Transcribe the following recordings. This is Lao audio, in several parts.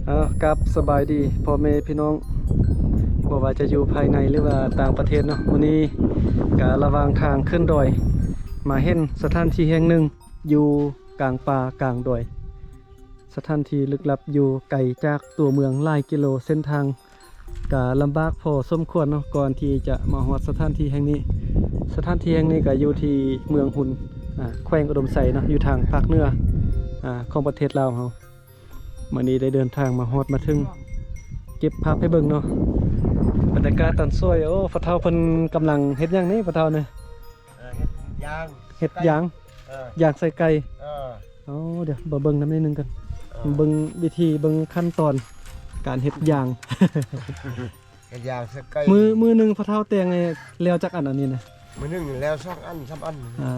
ເອົາ ກັບສະບາຍດີພໍ່ແມ່ພີ່ນ້ອງ ບໍ່ວ່າຈະຢູ່ພາຍໃນ ຫຼືວ່າຕ່າງປະເທດເນາະ. ມື້ນີ້ກະລະຫວ່າງທາງຂຶ້ນດອຍ ມາເຫັນສະຖານທີ່ແຫ່ງໜຶ່ງຢູ່ກາງປ່າກາງດອຍ. ສະຖານທີ່ລຶກລັບຢູ່ໄກຈາກຕົວເມືອງຫຼາຍກິໂລ, ເສັ້ນທາງກະລຳບາກພໍສົມຄວນເນາະ ກ່ອນທີ່ຈະມາຮອດສະຖານທີ່ແຫ່ງນີ້. ສະຖານທີ່ແຫ່ງນີ້ກະຢູ່ທີ່ເມືອງຮຸນ ອາ ແຂວງອຸດົມໄຊເນາະ ຢູ່ທາງພາກເໜືອ ອາ ຂອງປະເທດລາວເຮົາ. ມື້ນີ້ໄດ້ເດີນທາງມາຮອດມາເຖິງ ເກັບພາບໃຫ້ເບິ່ງເນາະ ບັນຍາກາດຕອນສວຍ. ໂອ້ ພໍ່ເຖົ້າເພິ່ນກຳລັງເຮັດຫຍັງນີ້ ພໍ່ເຖົ້ານີ້? ເອີ ເຮັດຢາງ ເຮັດຢາງ ເອີ ຢາງໃສ່ໄກ່. ເອີ ເອົາ ດຽວມາເບິ່ງນຳນິດໜຶ່ງກ່ອນ ເອີ ເບິ່ງວິທີ ເບິ່ງຂັ້ນຕອນການເຮັດຢາງ ເຮັດຢາງໃສ່ໄກ່. ມື້ ມື້ໜຶ່ງພໍ່ເຖົ້າແຕ່ງໃຫ້ແລ້ວຈັກອັນ ອັນນີ້ນະ? ມື້ໜຶ່ງແລ້ວສອງອັນສາມອັນ. ອ່າ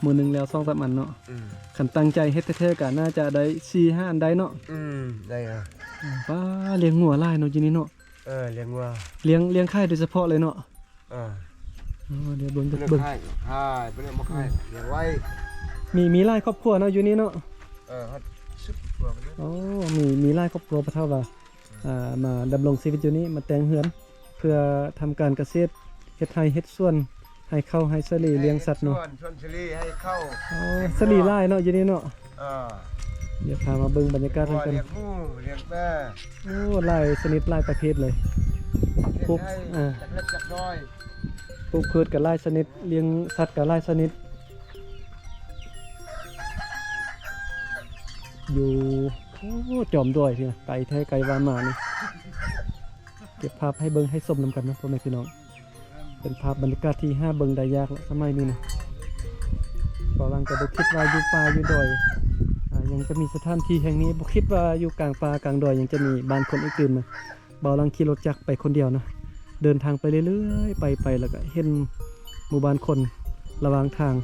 ມື້ໜຶ່ງແລ້ວສອງສາມອັນເນາະ. ອືມ ຄັນຕັ້ງໃຈເຮັດແທ້ໆ ກະໜ້າຈະໄດ້ສີ່ຫ້າອັນໄດ້ເນາະ. ອືມ ໄດ້. ອ່າ ປ້າ ລ້ຽງງົວຫຼາຍເນາະຢູ່ນີ້ເນາະ. ເອີ ລ້ຽງງົວ ລ້ຽງ ລ້ຽງຂາຍໂດຍສະເພາະເລີຍເນາະ. ເອີ ເອົາ ດຽວເບິ່ງ ເບິ່ງ ຂາຍ ຂາຍ ບໍ່ໄດ້ມາຂາຍ ອືມ ລ້ຽງໄວ້. ມີ ມີຫຼາຍຄອບຄົວເນາະຢູ່ນີ້ເນາະ. ເອີ ຮອດສິບຄອບຄົວ. ໂອ້ ມີ ມີຫຼາຍຄອບຄົວ ພໍ່ເຖົ້າວ່າ ອ່າ ມາດຳລົງຊີວິດຢູ່ນີ້ ມາແຕ່ງເຮືອນ ເພື່ອທຳການກະເສດ ເຮັດໄຮ່ເຮັດສວນ ໃຫ້ເຂົ້າໃຫ້ສາລີ ໃຫ້ ລ້ຽງສັດເນາະ. ສວນ ສວນສາລີ ໃຫ້ເຂົ້າ. ໂອ້ ລ້ຽງງົວ ສາລີຫຼາຍເນາະຢູ່ນີ້ເນາະ. ເອີ ດຽວພາມາເບິ່ງບັນຍາກາດນຳກັນ. ລ້ຽງໝູ ລ້ຽງປາ. ໂອ້ ຫຼາຍຊະນິດຫຼາຍປະເພດເລີຍ. ເຮັດ ປູກ ໃຫ້ ເອີ ຈັກເລັກຈັກນ້ອຍ ປູກພືດກະຫຼາຍຊະນິດ ລ້ຽງສັດກະຫຼາຍຊະນິດ. ຢູ່ ໂອ້ ຈອມດອຍພີ້ນະ ໄກແທ້ໄກວ່າມານີ້. ເກັບພາບໃຫ້ເບິ່ງໃຫ້ຊົມນຳກັນເນາະ ພໍ່ແມ່ພີ່ນ້ອງ. ເປັນພາບບັນຍາກາດທີ່ຫາເບິ່ງໄດ້ຍາກລະສະໄໝນີ້ນະ. ບ່າວຫຼັງກະບໍ່ຄິດວ່າຢູ່ປ່າຢູ່ດອຍ ອາ ຍັງຈະມີສະຖານທີ່ແຫ່ງນີ້ ບໍ່ຄິດວ່າຢູ່ກາງປ່າກາງດອຍຍັງຈະມີບ້ານຄົນອື່ນໆນະ. ບ່າວຫຼັງຂີ່ລົດຈັກໄປຄົນດຽວເນາະ ເດີນທາງໄປເລື້ອຍໆ ໄປ ໄປ ແລ້ວກະເຫັນໝູ່ບ້ານຄົນລະຫວ່າງທາງ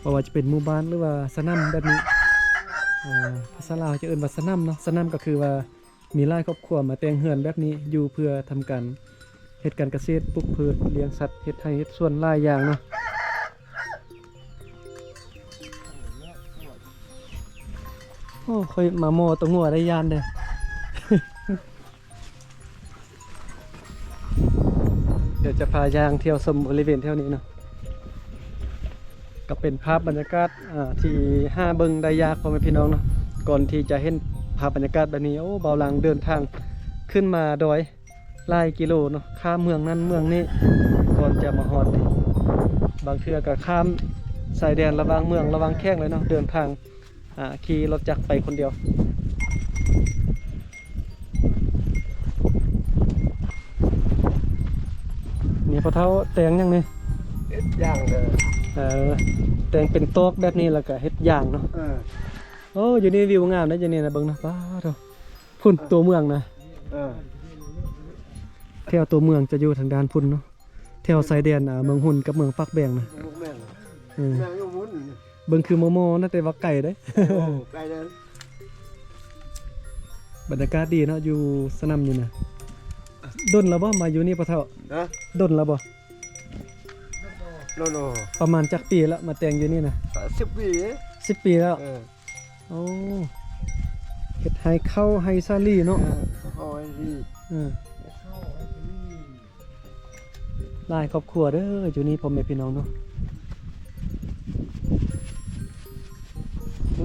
ບໍ່ວ່າຈະເປັນໝູ່ບ້ານ ຫຼືວ່າສະໜາມແບບນີ້. ເອີ ພາສາລາວຈະເອີ້ນວ່າສະໜາມເນາະ. ສະໜາມກະຄືວ່າມີຫຼາຍຄອບຄົວມາແຕ່ງເຮືອນແບບນີ້ຢູ່ ເພື່ອທຳການເຮັດການກະເສດ ປູກພືດ ລ້ຽງສັດ ເຮັດໄຮ່ເຮັດສວນຫຼາຍຢ່າງເນາະ. ໂອ້ ຂ້ອຍມາມໍ່ຕົວງົວໄດ້ຢ້ານເດ້. ດຽວຈະພາຍ່າງທ່ຽວຊົມບໍລິເວນແຖວນີ້ເນາະ. ກະເປັນພາບບັນຍາກາດ ອາ ທີ່ຫາເບິ່ງໄດ້ຍາກ ພໍ່ແມ່ພີ່ນ້ອງເນາະ. ກ່ອນທີ່ຈະເຫັນພາບບັນຍາກາດແບບນີ້ ໂອ້ ບ່າວຫຼັງເດີນທາງຂຶ້ນມາດອຍຫຼາຍກິໂລເນາະ ຂ້າມເມືອງນັ້ນເມືອງນີ້ ກ່ອນຈະມາຮອດນີ້. ບາງເທື່ອກະຂ້າມຊາຍແດນລະຫວ່າງເມືອງ ລະຫວ່າງແຂວງເລີຍເນາະ ເດີນທາງ ອ່າ ຂີ່ລົດຈັກໄປຄົນດຽວ. ນີ້ພໍ່ເຖົ້າແຕ່ງຫຍັງນີ້? ເຮັດຢາງເດີ. ເອີ ແຕ່ງເປັນຕອກແບບນີ້ ແລ້ວກະເຮັດຢາງເນາະ. ເອີ ໂອ້ ຢູ່ນີ້ວິວງາມເດ້ ຢູ່ນີ້ນະ ເບິ່ງນະ. ປ້າໂທ້ ພຸ້ນຕົວເມືອງນະ. ເອີ ແຖວຕົວເມືອງຈະຢູ່ທາງດ້ານພຸ້ນເນາະ. ແຖວຊາຍແດນ ອ່າ ເມືອງຮຸນກັບເມືອງປາກແບງນະ. ເອີ ເບິ່ງຄືມໍ່ໆນະ ແຕ່ວ່າໄກເດ້. ໂອ້ ໄກເດ້. ບັນຍາກາດດີເນາະ ຢູ່ສະໜາມນີ້ນະ. ດົນແລ້ວບໍ່ມາຢູ່ນີ້ ພໍ່ເຖົ້າ? ຮະ? ດົນແລ້ວບໍ່? ໂດນ. ປະມານຈັກປີລະມາແຕ່ງຢູ່ນີ້ນະ? ສິບປີ. ສິບປີແລ້ວ. ເອີ ໂອ້ ເຮັດໄຮ່ເຂົ້າໄຮ່ສາລີເນາະ. ເອີ ເຂົ້າໄຮ່ສາລີ. ເອີ ຫຼາຍຄອບຄົວເດີຢູ່ນີ້ ພໍ່ແມ່ພີ່ນ້ອງເນາະ. ອື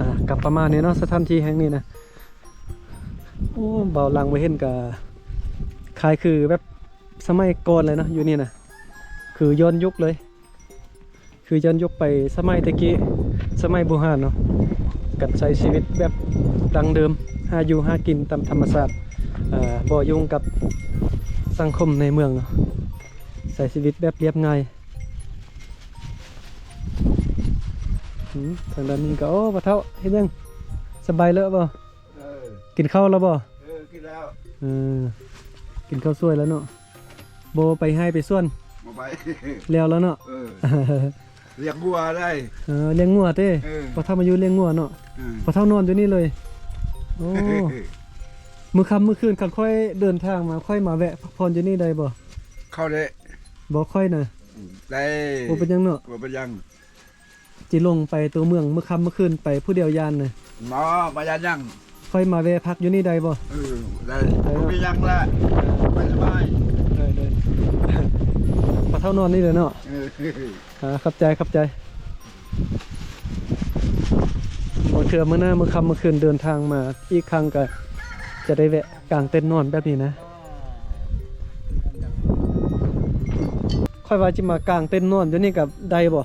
ອ່າ ກະປະມານນີ້ເນາະ ສະຖານທີ່ແຫ່ງນີ້ນະ. ໂອ້ ບ່າວຫຼັງມາເຫັນກະຄ້າຍຄືແບບສະໄໝກ່ອນເລີຍເນາະ ຢູ່ນີ້ນະ ຄືຍ້ອນຍຸກເລີຍ. ຄືຍ້ອນຍຸກໄປສະໄໝແຕ່ກີ້ ສະໄໝບູຮານເນາະ ການໃຊ້ຊີວິດແບບດັ້ງເດີມ ຫາຢູ່ຫາກິນຕາມທຳມະຊາດ ເອີ ບໍ່ຫຍຸ້ງກັບສັງຄົມໃນເມືອງເນາະ ໃຊ້ຊີວິດແບບລຽບງ່າຍ. ອືມ ທາງດ້ານນີ້ກະ ໂອ້ ພໍ່ເຖົ້າເຮັດຫຍັງ? ສະບາຍເລີຍບໍ່? ເອີ ກິນເຂົ້າແລ້ວບໍ່? ເອີ ກິນແລ້ວ. ເອີ ກິນເຂົ້າສວຍແລ້ວເນາະ. ບໍ່ໄປໄຮ່ໄປສວນ? ບໍ່ໄປ. ແລ້ວແລ້ວເນາະ. ເອີ ລ້ຽງງົວໄດ້. ເອີ ລ້ຽງງົວເຕ. ເອີ ພໍ່ເຖົ້າມາຢູ່ລ້ຽງງົວເນາະ. ເອີ ພໍ່ເຖົ້ານອນຢູ່ນີ້ເລີຍ. ໂອ້ ມື້ຄ່ຳມື້ຄືນຄັນຂ້ອຍເດີນທາງມາ ຂ້ອຍມາແວະພັກຜ່ອນຢູ່ນີ້ໄດ້ບໍ່? ເຂົ້າໄດ້. ບໍ່ ຂ້ອຍນະ. ໄດ້. ບໍ່ເປັນຫຍັງເນາະ. ບໍ່ເປັນຫຍັງ. ຊິລົງໄປຕົວເມືອງມື້ຄ່ຳມື້ຄືນ ໄປຜູ້ດຽວຢ້ານນະ. ບໍ່ ບໍ່ຢ້ານຫຍັງ. ຂ້ອຍມາແວ່ພັກຢູ່ນີ້ໄດ້ບໍ່? ເອີ ໄດ້ ໄດ້ເນາະ ບໍ່ມີຫຍັງແຫຼະ ໄປສະບາຍ. ເອີ ເດີ ພໍ່ເຖົ້ານອນນີ້ເດີເນາະ. ເອີ ອ່າ ຂອບໃຈ ຂອບໃຈ. ບາງເທື່ອມື້ໜ້າ ມື້ຄ່ຳມື້ຄືນເດີນທາງມາອີກຄັ້ງ ກໍຈະໄດ້ແວະກາງເຕັນນອນແບບນີ້ນະ. ຂ້ອຍວ່າຊິມາກາງເຕັນນອນຢູ່ນີ້ກໍໄດ້ບໍ່?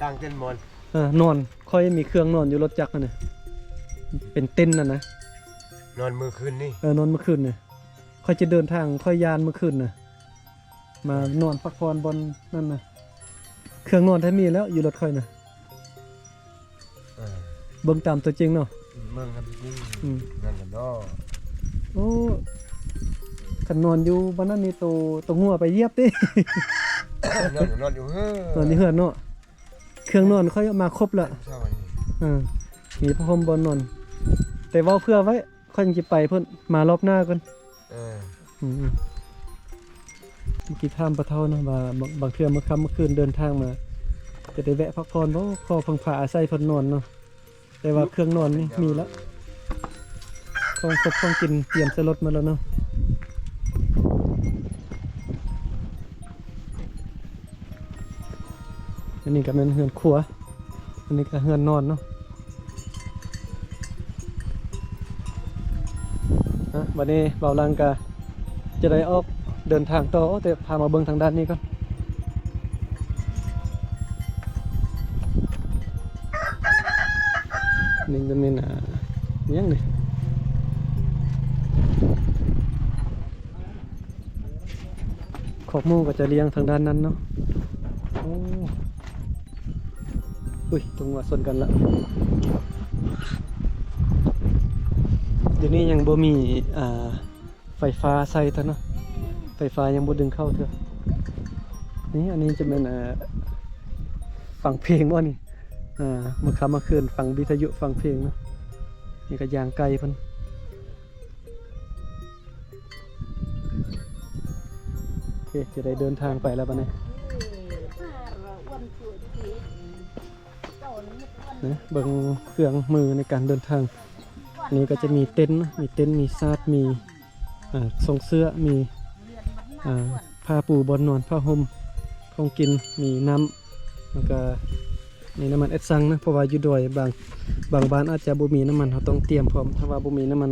ກາງເຕັນນອນ ເອີ ນອນ ຂ້ອຍມີເຄື່ອງນອນຢູ່ລົດຈັກຫັ້ນນະ ເປັນເຕັນຫັ້ນນະ. ນອນມື້ຄືນນີ້? ເອີ ນອນມື້ຄືນນີ້. ຂ້ອຍຈະເດີນທາງ ຂ້ອຍຢ້ານມື້ຄືນນະ ມານອນພັກຜ່ອນບ່ອນນັ້ນນະ. ເຄື່ອງນອນແທ້ມີແລ້ວຢູ່ລົດຂ້ອຍນະ. ເອີ ເບິ່ງຕາມຕົວຈິງເນາະ. ເບິ່ງຕາມຕົວຈິງ. ອືມ ນັ້ນລະເນາະ. ໂອ້ ຄັນນອນຢູ່ບ່ອນນັ້ນນີ້ ໂຕ ໂຕງົວໄປຢຽບຕິ. ນອນຢູ່ ນອນຢູ່ເຮືອນ ນອນຢູ່ເຮືອນເນາະ. ເຄື່ອງນອນຂ້ອຍເອົາມາຄົບລະ. ເອີ ມີຜ້າຫົ່ມບ່ອນນອນ ແຕ່ເວົ້າເຜື່ອໄວ້ ຂ້ອຍຍັງຊິໄປພຸ້ນ ມາລອບໜ້າກ່ອນ. ເອີ ອືມ ເມື່ອກີ້ຖາມປະເຖົ້ານະວ່າ ບາງ ບາງເທື່ອມື້ຄ່ຳມື້ຄືນເດີນທາງມາ ຈະໄດ້ແວະພັກຜ່ອນບໍ່ ຂໍເພິ່ງພາອາໄສເພິ່ນນອນເນາະ. ແຕ່ວ່າເຄື່ອງນອນນີ້ມີລະ ຂອງຄົບຂອງກິນຕຽມໃສ່ລົດໝົດແລ້ວເນາະ. ອັນນີ້ກໍແມ່ນເຮືອນຄົວ ອັນນີ້ກໍເຮືອນນອນເນາະ. ອ່ະ ບັດນີ້ບ່າວຫຼັງກໍຈະໄດ້ອອກເດີນທາງຕໍ່ ແຕ່ພາມາເບິ່ງທາງດ້ານນີ້ກ່ອນ. ນີ້ກໍແມ່ນ ອ່າ ຫຍັງນີ້ ຄອກໝູກໍຈະລ້ຽງທາງດ້ານນັ້ນເນາະ. ໂອ້ ອຸ້ຍ ຕົງວ່າຊົນກັນລະ. ດຽວນີ້ຍັງບໍ່ມີ ອ່າ ໄຟຟ້າໃຊ້ເທື່ອເນາະ ໄຟຟ້າຍັງບໍ່ດຶງເຂົ້າເທື່ອ. ນີ້ ອັນນີ້ຈະແມ່ນ ເອີ ຟັງເພງບໍ່ນີ້? ເອີ ມື້ຄ່ຳມື້ຄືນຟັງວິທະຍຸຟັງເພງເນາະ. ນີ້ກໍຍ່າງໄກ່ເພິ່ນ. ໂອເຄ ຈະໄດ້ເດີນທາງໄປແລ້ວບັດນີ້. ນະ ເບິ່ງເຄື່ອງມືໃນການເດີນທາງ. ນີ້ກໍຈະມີເຕັນ ມີເຕັນ ມີຊາດ ມີ ອ່າ ຊົງເສື້ອ ມີ ອ່າ ຜ້າປູບ່ອນນອນ ຜ້າຫົ່ມ ຂອງກິນ ມີນ້ຳ ແລ້ວກະມີນ້ຳມັນແອັດຊັງນະ ເພາະວ່າຢູ່ດອຍ ບາງ ບາງບ້ານອາດຈະບໍ່ມີນ້ຳມັນ ເຮົາຕ້ອງຕຽມພ້ອມ. ຖ້າວ່າບໍ່ມີນ້ຳມັນ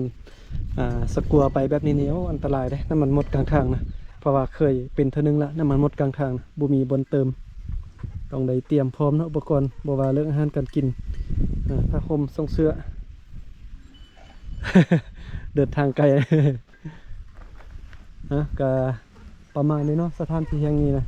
ອ່າ ສະກົວໄປແບບນີ້ນີ້ ໂອ້ ອັນຕະລາຍເດ້ ນ້ຳມັນໝົດກາງທາງນະ. ເພາະວ່າເຄີຍເປັນເທື່ອໜຶ່ງລະ ນ້ຳມັນໝົດກາງທາງນະ ບໍ່ມີບ່ອນເຕີມ ຕ້ອງໄດ້ຕຽມພ້ອມເນາະ ອຸປະກອນ ບໍ່ວ່າເລື່ອງອາຫານການກິນ ອ່າ ຜ້າຫົ່ມ ຊົງເສື້ອ ເດີນທາງໄກ ນະ ກະປະມານນີ້ເນາະ ສະຖານທີ່ແຫ່ງນີ້ນະ.